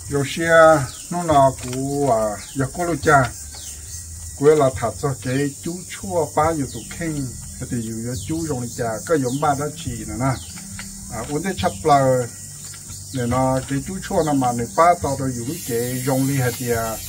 Zoo siab hnub no kuv yog Kuab Luj Cag, kuv yuav los tham txog kev cub tshuaj pab yus tus kheej hais tias yus yuav cub zoo li cas, koj yuav npaj dab tsi no na. Ua ntej tshaj plaws, nim no kev cub tshuaj no mas nws pab tau rau yus lub cev zoo li hais tias,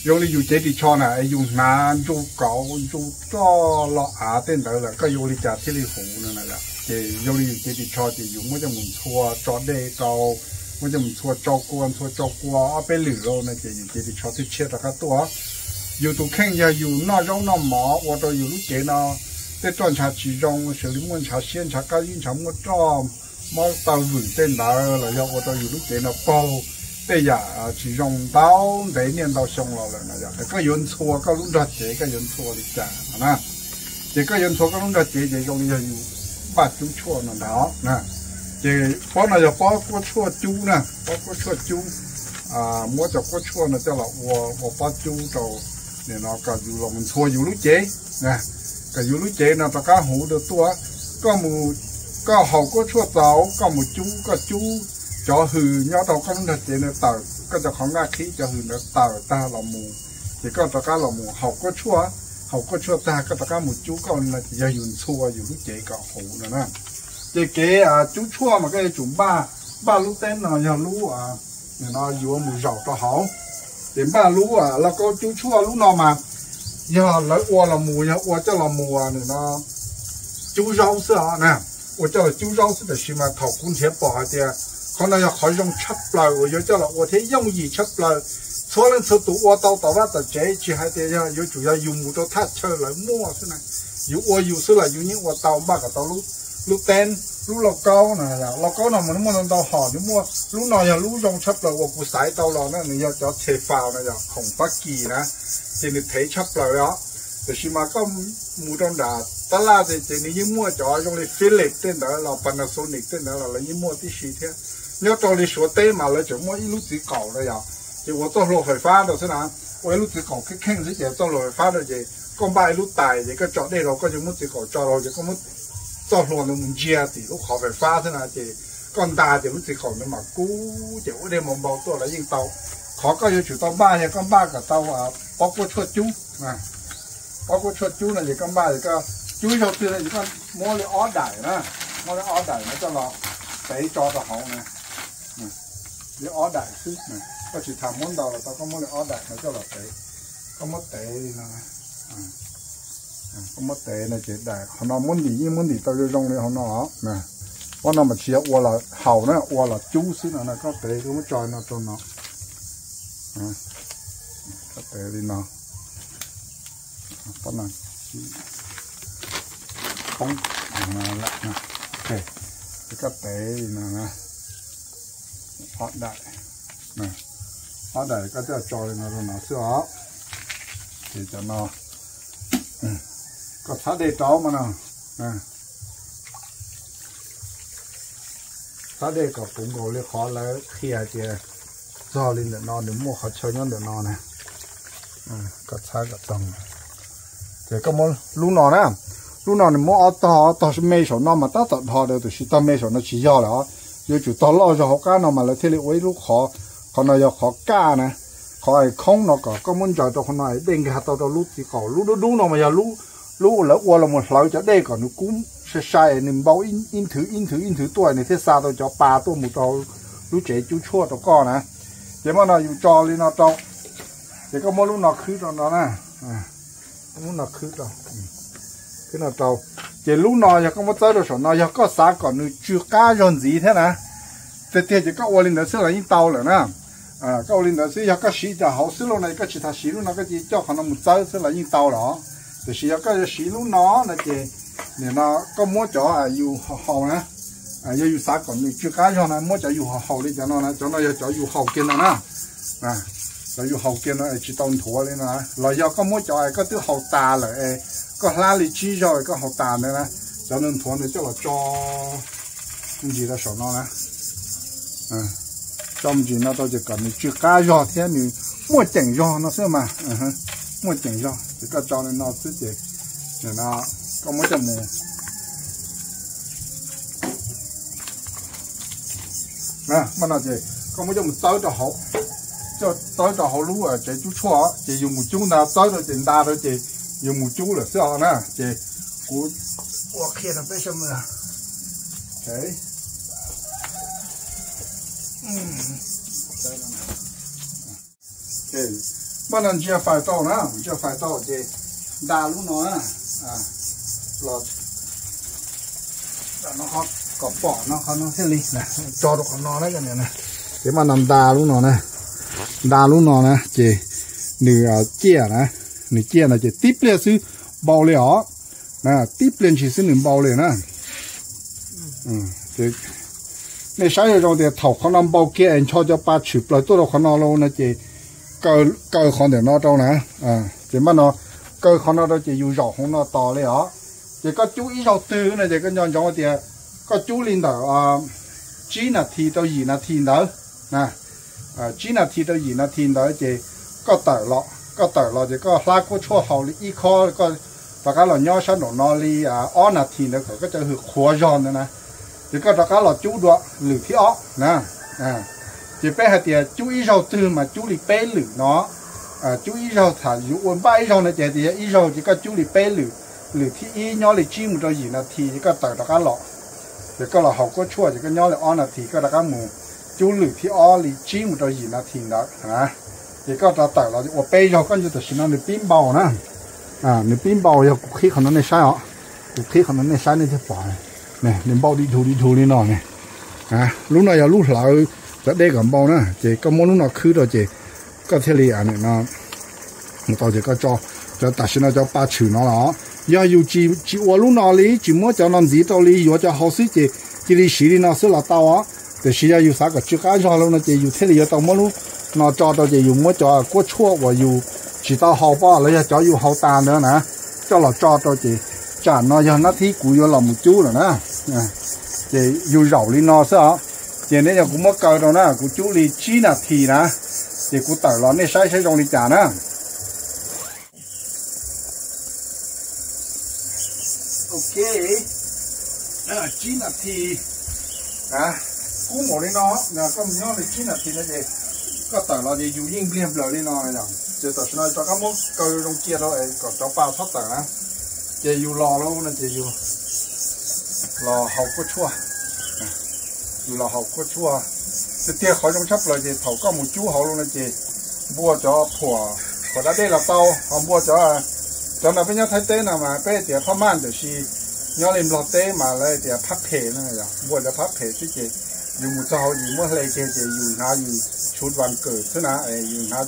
zoo li yus cev ris tsho na, yus hnav ntsuj kaus ntsuj roj los av tej ntawd lawm, koj yuav ua li cas thiaj li huv no na. Ces zoo li yus cev ris tsho ces yus muab coj mus ntxhua tso dej rau, muab coj mus ntxhua tsau kua ntxhua tsau kua ob peb lwm rau no ces yus cev ris tsho thiaj tshiab rov qab tuaj. Yus tus kheej yog yus noj zaub noj mov ua rau yus lub cev no tej roj ntshav tsis zoo, xws li muaj ntshav siab ntshav qab zib ntshav muaj roj mob taw vwm tej ntawd los yog ua rau yus lub cev no paug tej yam tsis zoo ntau ntev niaj ntau xyoo los lawm no yog koj yuav ntxhua koj lub nrog cev, koj yuav ntxhua li cas no na. Ces koj yuav ntxhua koj lub nrog cev ces zoo li yog yus npaj cub tshuaj no ntag na. Ces pob no yog pob kuab tshuaj cub na, pob kuab tshuaj cub, muab cov kuab tshuaj no coj los ua ua pob cub rau, nim no kom yus los ntxhua yus lub cev, kom yus lub cev no rov qab huv rau tuaj. Koj mus, koj haus kuab tshuaj txaus koj mus cub, koj cub cov hws nyob rau koj lub nrog cev no tawm, koj cov qhov nqaj qhib cov hws ntawd tawm tag los mus, ces koj rov qab los mus haus kuab tshuaj, haus kuab tshuaj tag koj rov qab mus cub koj no ces yog yus ntxhua yus lub cev kom huv no na. Ces kev cub tshuaj mas koj yuav tsum npaj, npaj lub teeb no yog lub, nim no yuav mus zaum rau hauv. Ces npaj lub lauj kaub cub tshuaj lub no mas yog lawv ua los mus, yog ua coj los mus nim no cub zaub xwb os na, ua coj los cub zaub xwb. Tab sis mas thaum kuv nrhiav pom hais tias qhov no yog qhov zoo tshaj plaws uas yuav coj los ua thiab yooj yim tshaj plaws, txhua leej txhua tus ua tau tom vaj tom tsev, tsis hais tias yog yuav tsum yog yus mus rau thaj chaw lawv muaj xwb na, yus ua yus xwb los yus yeej ua tau, npaj kom tau lub teeb, lub lauj kaub no. Lauj kaub no mas nws muaj ntau ntau hom, nws muaj lub no yog lub zoo tshaj plaws uas kuv xaiv tau los na, nws yog cov Tefal no, yog khoom Fab Kis na, ces nws thev tshaj plaws os. Tab sis mas koj mus rau nram tab laj ces nws yeej muaj cov zoo li Philips tej ntawd los Panasonic tej ntawd los lawv yeej muaj tib si thiab. Nyob rau li Suav teb mas lawv tseem muaj ib lub txiv qaum na yog, ces ua txoj hlua fais fab rau xwb na, ua ib lub txiv qaum kheej kheej xwb ces txoj hlua fais fab rau ces koj npaj ib lub tais ces koj tso dej rau, koj yeej muab txiv qaum tso rau ces koj muab txoj hlua ntawd mus ntsia tim lub qhov fais fab xwb na, ces koj nta ces lub txiv qaum ntawd mam kub ces ua dej npau npau tuaj los yeej tau. Qhov koj yuav tsum tau npaj yog koj npaj kom tau pob kuab tshuaj cub. Pob kuab tshuaj cub no ces koj npaj es koj cub zaug twg no ces koj muab li ob daim na, muab li ob daim no coj los tev tso rau hauv na, li ob daim xwb. Koj tsis tas muab ntau los tau, koj muab li ob daim no coj los tev. Koj muab tev li no, koj muab tev no ces daim qhov no muab ntim yeej muab ntim tau zoo zoo li hauv no. Pob no mas tsis yog ua los haus na, ua los cub xwb no na. Koj tev koj muab tso no rau no, koj tev li no, pob no poob, koj tev li no, ob daim, ob daim koj coj tso li no rau no xwb os. Ces cov no koj txhab dej rau mas no, txhab dej kom puv nkaus li qhov lawv qhia hais tias txog li ntawm no, nws muaj qhov chaw nyob ntawm no na. Koj txhab kom txog, ces koj muab lub no na, lub no nws muab ob tog, ob tog me saum no mas tab tom dhos rau, tiam sis tog me saum no tsis yog lawm os. Yuav tsum tog loj zog hauv qab no mas lawv thiaj li ua ib lub qhov, qhov no yog qhov kaj na, qhov es khoob no kom koj muab ntsaws rau qhov no es dej nkag tau rau lub txiv qaum. Lub dub dub no mas yog lub lub lawv ua los mus hlawv cov dej kom nws kub sai sai, nws npau ib nthwv ib nthwv ib nthwv tuaj nws thiaj xa tau cov pa tuaj mus rau lub tsev cub tshuaj rau koj na. Ces muab no yus tso li no rau, ces koj muab lub no khwb rau no na, lub no khwb rau, khwb no rau. Ces lub no yog koj muab txawb rau saum no yog koj xav kom nws tsw qab zog ntxiv thiab na. Tiag tiag ces koj ua li ntawd xwb los yeej tau lawm na. Koj ua li ntawd xwb, yog koj siv cov hauv xwb los no koj tsis tas siv lub no, koj cia coj qhov no mus txawb xwb los yeej tau los. Tiam sis yog koj yuav siv lub no no ces nim no koj muab cov yus haus haus na, yog yus xav kom nws tsw qab zog na, muab cov yus haus haus li cov no na, cov no yog cov yus haus kiag no na. Cov yus haus kiag no es tsis tau nthuav li no, los yog koj muab cov es koj twb haus tas lawm es koj hlab li tsib zaug es koj haus tas ntawd na, cov no nthuav ntawd coj los tso ntsis rau saum no na. Tso ntsis no rau ces kom nws tsw qab zog thiab nws muaj ceem zog no xwb mas. Muaj ceem zog ces koj tso li no xwb ces koj muab coj mus. Muaj no ces Koj muab coj mus txawb rau hauv, coj txawb rau hauv lub tsev cub tshuaj, ces yus mus cub ntag, txawb rau ces nta rau ces yus mus cub lawm xwb os na. Ces kuv ua qhia rau peb saib. Maj no ntsia fais tau na, ntsia fais tau ces nta lub no na, los kom pom no qhov no thiaj li tso rau qhov no na. Ces maj no nta lub no na, nta lub no na ces nws ciaj na, nws ciaj no ces tib pliag xwb npau li os, tib pliag ntshis xwb nws npau li na. Nej saib zoo zoo tias thaum qhov no npau kiag es ncho cov pa tshwm plaws tuaj rau qhov no lauj no ces kaw qhov ntawm no rau na, ces maj no kaw qhov no rau ces yus zaum hauv no tos li os. Ces koj cub ib zaug twg no ces koj nco ntsoov tias koj cub li ntawm tsib nas this rau yim nas this ntawd, tsib nas this rau yim nas this ntawd ces koj tawm los, koj tawm los ces koj hlab kuab tshuaj haus li ib khob, koj rov qab los nyob sab nraum no li ob nas this ntawd kom koj cov hws qhuav zog ntawd na, ces koj rov qab los cub dua lwm thib ob na. Ces peb hais tias cub ib zaug twg mas cub li peb lwm no, cub ib zaug tham yus ua npaj ib zaug no ces hais tias yog ib zaug ces koj cub li peb lwm, lwm thib ib nyob li tsib mus rau yim nas this ces koj tawm rov qab los, ces koj los haus kuab tshuaj ces koj nyob li ob nas this koj rov qab mus cub lwm thib ob li tsib mus rau yim nas this ntawd na, ces koj rov tawm los ua peb zaug koj ntsia tam sim no nws pib npau na. Nws pib npau yog kuv qhib qhov no nej saib os, kuv qhib qhov no nej saib nej thiaj pom, nws npau di dhus di dhus li no ne. Lub no yog lub hlawv cov dej kom npau na, ces koj muab lub no khwb rau ces koj thiaj li no tau ces koj tso cov tam sim no cov pa tshwm no los. Yog yus tsis ua lub no li, tsis muab cov no ntxiv rau li, yuav cov hauv xwb ces cia li siv li no xwb los tau os. Tiam sis yog yus xav kom tsw qab zog lawm no ces yus thiaj li yuav tau muab lub no tso rau ces yus muab cov kuab tshuaj uas yus tsis tau haus pom los yog cov yus haus tas ntawd na coj los tso rau ces tsam no yog nab thib kuv yuav los mus cub lawm na. Ces yus zaum li no xwb os. Ces neb yog kuv muab kaw rau na, kuv cub li tsib nas this na, ces kuv tawm los nej saib saib zoo li cas na. Ok, tsib nas this, kub npaum li no, koj mus nyob li tsib nas this no ces koj tawm los ces yus yeej npliag nplaws li no. Ces tam sim no rov qab muab kaw zoo cia rau kom cov pa txhob tawm na. Ces yus los lawm no ces yus los haus kuab tshuaj, yus los haus kuab tshuaj. Tiag tiag qhov zoo tshaj plaws ces thaum koj mus cub hauv lawm no ces npua cov phuam, phuam da dej los tau, ho npua cov, cov no peb nyob Thaib teb no mas peb tias phab maj, tiam sis nyob li Nplog teb mas lawv tias phab phem no, npua cov phab phem xwb ces yus mus txog hauv yus muab hle kiag ces yus hnav yus tshuv vas kawm xwb na, yus hnav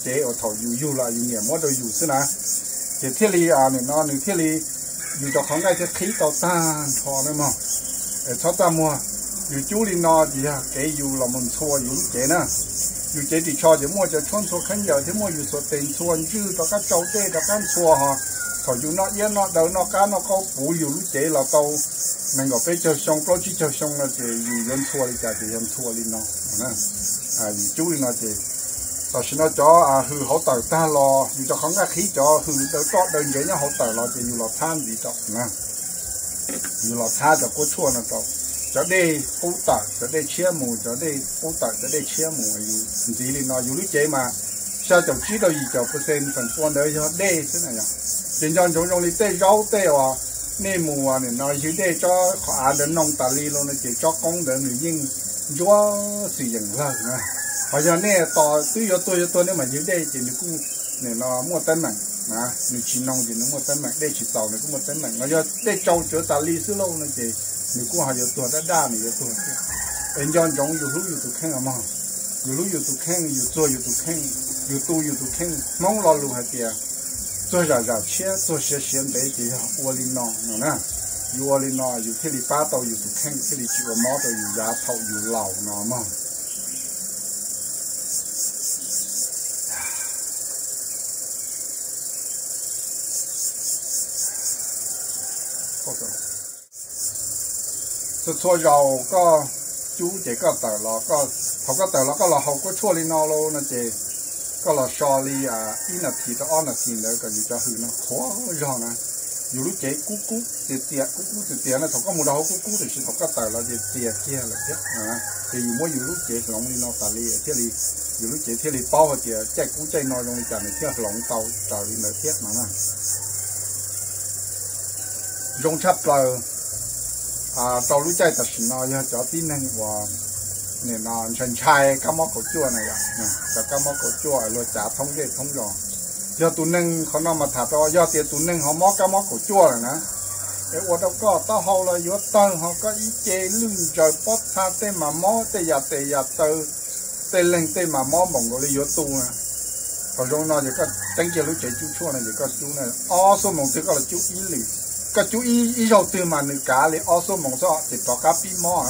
cev uas thaum yus yug los yus niam muab rau yus xwb na. Ces thiaj li nim no nws thiaj li, yus cov qhov nqaij thiaj qhib tau tag nrho na mog. Es txhob txaj muag, yus cub li no ces yog kev yus los mus ntxhua yus lub cev na. Yus cev ris tsho ces muaj cov tshuab ntxhua khaub ncaws thiab muaj yus xuas tes ntxhua ntswj rov qab tsau dej rov qab ntxhua ho. Thaum yus noj iab noj daw noj qab noj qaub puv yus lub cev los tau nees nkaum peb caug xyoo plaub tsib caug xyoo no ces yus yuav ntxhua li cas ces yog ntxhua li no. Yus cub li no ces tam sim no cov hws hauv tawm tag los yus cov qhov nqaij qhib cov hws daw roj daw ntsev nyob hauv tawm los ces yus los txhab ntxiv rau na. Yus los txhab cov kuab tshuaj no rau, cov dej qub tawm cov dej tshiab mus, cov dej qub tawm cov dej tshiab mus, yus ntxiv li no. Yus lub cev mas xya caum tsib rau yim caum percent feem pua ntawd yog dej xwb na yog. Ces nco ntsoov zoo li tej zaub tej uas nej mus nim no ywg dej tsob qhov av ntawd noo tas li los no ces tsob qoob ntawd nws yeej ntsuab xwm yeem lawg na. Ho yog nej tos twb yuav tuag yuav tuag nej mam ywg dej ces nws kuj nim no muaj teeb meem na, nws tsis noo ces nws muaj teeb meem, dej tsis txaus nws kuj muaj teeb meem. Ho yog dej tsau tsawv tas li xwb lauj no ces nws kuj ho yuav tuag daj daj, nws yuav tuag thiab. Es nco ntsoov yus hlub yus tus kheej os mog, yus hlub yus tus kheej, yus txuag yus tus kheej, yus tu yus tus kheej. Hmoob lo lus hais tias txuag zam zam tshiab, txuag siav siav ntev ces yog ua li no no na. Yus ua li no yus thiaj li pab tau yus tus kheej, thiaj li tsis ua mob rau yus yav thaum yus laus no mog. Txhua txhua zaus koj cub ces koj tawm los, thaum koj tawm los koj los haus kuab tshuaj li no lauj no ces koj los so li ib nas this rau ob nas this ntawd kom yus cov hws no qhuav zog na. Yus lub cev kub kub tiag tiag, kub kub tiag tiag na, thaum koj mus rau hauv kub kub tiam sis thaum koj tawm los ces tias kiag lawm thiab. Ces yus muab yus lub cev hloov li no tas li thiaj li, yus lub cev thiaj li paub hais tias caij kub caij no zoo li cas nws thiaj hloov tau raws li ntawd thiab no na. Zoo tshaj plaws rau lub caij tam sim no yog cov tib neeg uas nim no ntshai ntshai kab mob kaum cuaj na yom, cov kab mob kaum cuaj luag cav thoob zej thoob zos. Yog tus neeg qhov no mas tham rau, yog tias tus neeg ho mob kab mob kaum cuaj lawm na, es ua rau koj taub hau los yuav tawg, ho koj ib ce lwj ntsaws, pob txha tej mas mob, tej yam tes yam taw, tej leeg tej mas mob npaum nkaus li yuav tu na. Thaum zoo no ces koj teeb kiag lub tsev cub tshuaj no ces koj cub na, ob xuab moos twg koj los cub ib lwm. Koj cub ib zaug twg mas nws kav li ob xuab moos xwb ces rov qab pib mob.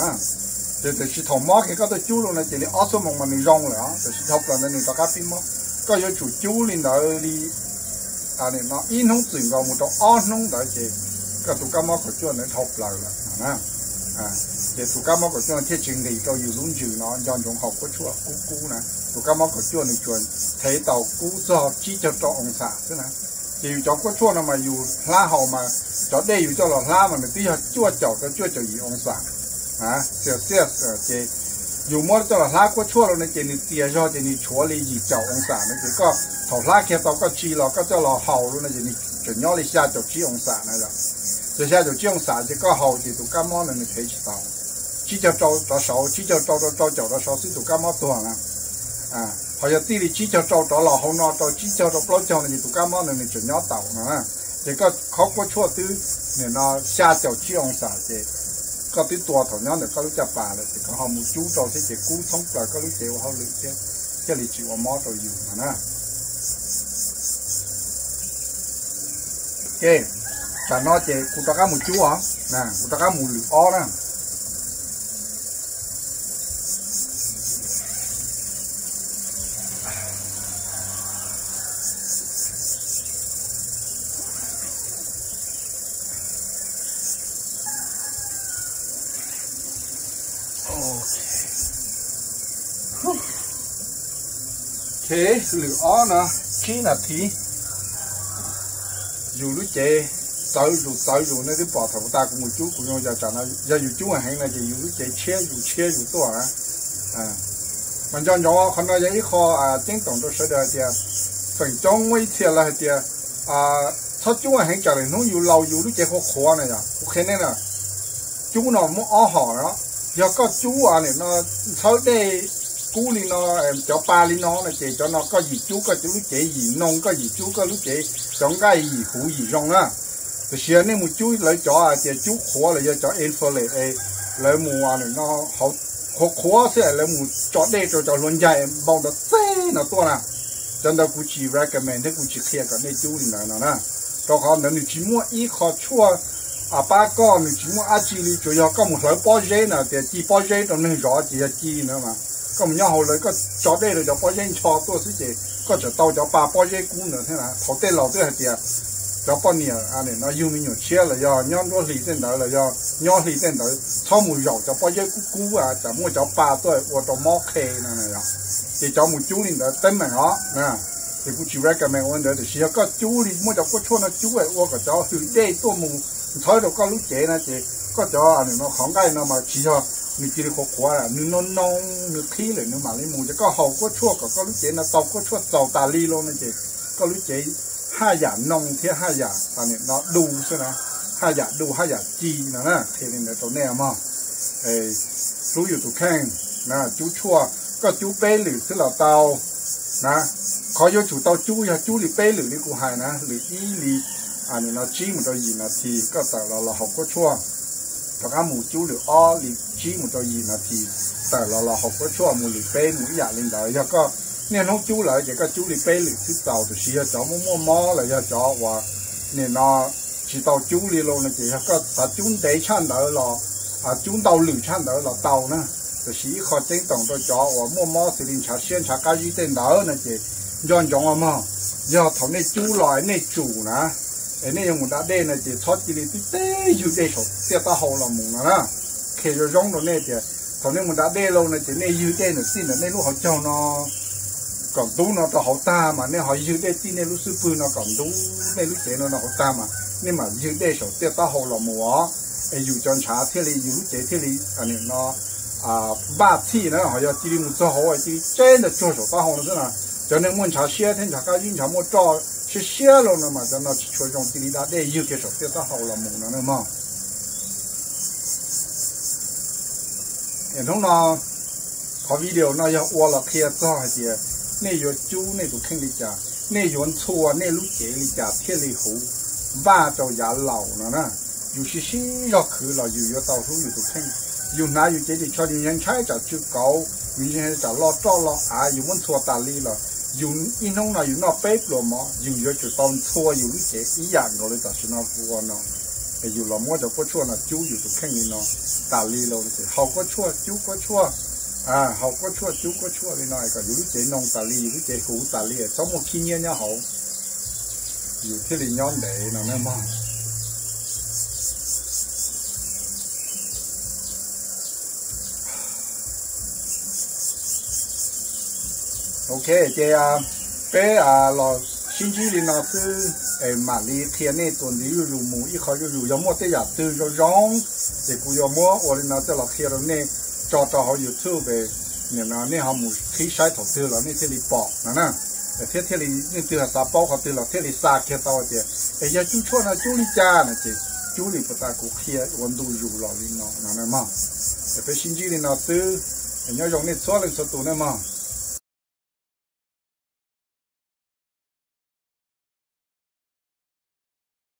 Ces tiam sis thaum mob kiag koj tuaj cub los no ces li ob xuab moos mas nws zoo lawm, tiam sis dhau plaws ntawd nws rov qab pib mob. Koj yuav tsum cub li ntawd li ib hnub txwm nkaus mus rau ob hnub ntawd ces koj tus kab mob kaum cuaj ntawd dhau plaws lawm. Ces tus kab mob kaum cuaj thiaj tsis nqis rau yus lub ntsws no, nco ntsoov haus kuab tshuaj kub kub na. Tus kab mob kaum cuaj nws tsuas thev tau kub txog tsib caug rau oo xam xwb na. Ces yus cov kuab tshuaj no mas yus hlab haus mas cov dej yus coj los hlab mas nws twb yog cuaj caum rau cuaj caum yim oo xam Celsius. Ces yus muab coj los hlab kuab tshuaj los no ces nws tias zog ces nws tshuav li yim caum oo xam no ces koj thaum hlab kiag tau koj tsis los koj coj los haus los no ces nws tseem nyob li xya caum tsib oo xam na yom. Ces xya caum tsib oo xam ces koj haus ces tus kab mob no nws thev tsis tau. Tsib caug rau rov saud, tsib caug rau rau rau caum rov saud xwb tus kab mob tuag na. Ho yog txij li tsib caug rau rov los hauv no rau tsib caug rau plaub caug no ces tus kab mob no nws tseem nyob taus no na. Ces koj khob kuab tshuaj twb nim no xya caum tsib oo xam ces koj twb tua thaum nyob ntawm koj lub caj pas lawm ces koj ho mus cub rau thiab ces kub thoob plaws koj lub cev ua hauj lwm thiab, thiaj li tsis ua mob rau yus no na. Ok, tsam no ces kuv rov qab mus cub os, kuv rov qab mus lwm ob na. Ok, lwm ob no, tsib nas this. Yus lub cev txawv zus txawv zus, nej twb pom thaum tas kuv mus cub kuv zoo yog tsam no yog yus cub heev no ces yus lub cev tshiab zus tshiab zus tuaj. Mas nco ntsoov qhov no yog ib qho ceeb toom rau sawv daws hais tias feem coob muaj ib txhia lawv hais tias txhob cub heev tsam lwm hnub yus laus yus lub cev qhuav qhuav na yom. Kuv qhia nej na, cub no muaj ob hom no. Yog koj cub nim no ntxhawb dej kub li no, cov pa li no no ces cov no koj yim cub koj lub cev yim noo, koj yim cub koj lub cev cov nqaij yim huv yim zoo na. Tiam sis nej mus cub lawv cov hais tias cub qhuav los yog cov invalid es lawv mus no qhuav qhuav xwb es lawv mus tso dej rau cov hluav ncaig npau nrov txeg no tuaj na, cov ntawd kuv tsis recommend thiab kuv tsis qhia kom nej cub li ntawd no na. Rau qhov ntawd nws tsis muaj ib qho tshuaj pab koj, nws tsis muaj dab tsi li, tsuas yog koj mus hlawv pob zeb na, tias ci pob zeb rau neeg zov ces yog ci ntawd mas koj mus nyob hauv lawv, koj tso dej rau cov pob zeb ncho tuaj xwb ces koj tseem tau cov pa pob zeb kub ntawd thiab na. Thaum tej laus twb hais tias cov poj niam no yug me nyuam tshiab los yog nyob nruab hlis tej ntawd los yog nyob hli tej ntawd txhob mus zaum cov pob zeb kub kub, tsam muaj cov pa tuaj ua rau mob qhe no. Ces cov mus cub li ntawd teeb meem os. Ces kuv tsis recommend ua ntawd, tiam sis yog koj cub li muaj cov kuab tshuaj no cub es ua kom cov hws dej tuaj mus ntxhawb rau koj lub cev na ces koj cov no qhov nqaij no mas tsis yog nws cia li qhuav qhuav, nws noo noo nws qhib lawm nws mam li mus. Ces koj haus kuab tshuaj kom koj lub cev no tau kuab tshuaj txaus tas li lauj no ces koj lub cev haj yam noo thiab haj yam no du xwb na, haj yam du haj yam ci no na. Qhia li ntawd rau nej mog. Hlub yus tus kheej, cub tshuaj koj cub peb lwm xwb los tau na. Qhov yuav tsum tau cub yog cub li peb lwm li kuv hais na, lwm ib li no tsib mus rau yim nas this koj tawm los los haus kuab tshuaj, rov qab mus cub lwm ob li tsib mus rau yim nas this tawm los los haus kuab tshuaj, mus lwm peb mus ib yam li ntawd. Yog koj niaj hnub cub lawm ces koj cub li peb lwm xwb txaus, tiam sis yog cov muaj muaj mob los yog cov uas nim no tsis tau cub li lauj no ces yog koj xav cub ntev tshaj ntawd los cub ntau lwm tshaj ntawd los tau na. Tiam sis ib qho ceeb toom rau cov uas muaj mob xws li ntshav siab ntshav qab zib tej ntawd no ces nco ntsoov mog, yog thaum nej cub los nej tsum na, es nej yuav mus da dej no ces txhob cia li tib teb ywg dej saum tiaj taub hau los mus no na. Qhia zoo zoo rau nej tias thaum nej mus da dej lauj no ces nej ywg dej ntawm txij ntawm nej lub hauv caug no kom ntub no rau hauv tag mas nej ho ywg dej txij nej lub xub pwg no kom ntub nej lub cev no rau hauv tag mas nej mam ywg dej saum tiaj taub hau los mus os, es yus cov ntshav thiaj li, yus lub cev thiaj li no npaj txhij na, ho yog cia li mus txog hauv cia li tseb ntawm tsuag saum taub hau no xwb na. Cov neeg muaj ntshav siab thiab ntshav qab zib, ntshav muaj roj siab siab los no mas cov no tsis tshua zoo, cia li da dej ywg kiag saum tiaj taub hau los mus no na mog. Hnub no qhov video no yog ua los qhia txog hais tias nej yuav cub nej tus kheej li cas, nej yuav ntxhua nej lub cev li cas thiaj li huv npaj rau yav laus no na. Yus sib sib zog khwv los yus yuav tau hlub yus tus kheej. Yus hnav yus cev ris tsho, yus ntshai tsam tsw kauv, yus ntshai tsam lo roj lo av, yus muab ntxhua tas li los yus ib hnub no yus noj peb pluas mov, yus yuav tsum tau ntxhua yus lub cev ib yam nkaus li tam sim no kuv ua no. Es yus los muab cov kuab tshuaj no cub yus tus kheej li no tas li lawm, haus kuab tshuaj cub kuab tshuaj, haus kuab tshuaj cub kuab tshuaj li no kom yus lub cev noo tas li, yus lub cev huv tas li, txhob muaj khib nyiab nyob hauv, yus thiaj li nyob ntev no na mog. Ok, ces peb los sib ntsib li no xwb, es mam li qhia nej tus ntxiv zuj zus mus ib qho zuj zus. Yog muaj tej yam twg zoo zoo, ces kuv yuav muab ua li no coj los qhia rau nej, tso rau hauv YouTube, nim no nej ho mus qhib saib thaum twg los nej thiaj li pom no na. Thiab thiaj li leej twg xav paub qhov twg los thiaj li xa kiag tau tias es yog cub tshuaj no cub li cas no ces cub li puas tas kuv qhia ua ntu zus los li no no na mog. Es peb sib ntsib li no xwb, nyob zoo nej txhua leej txhua tus na mog.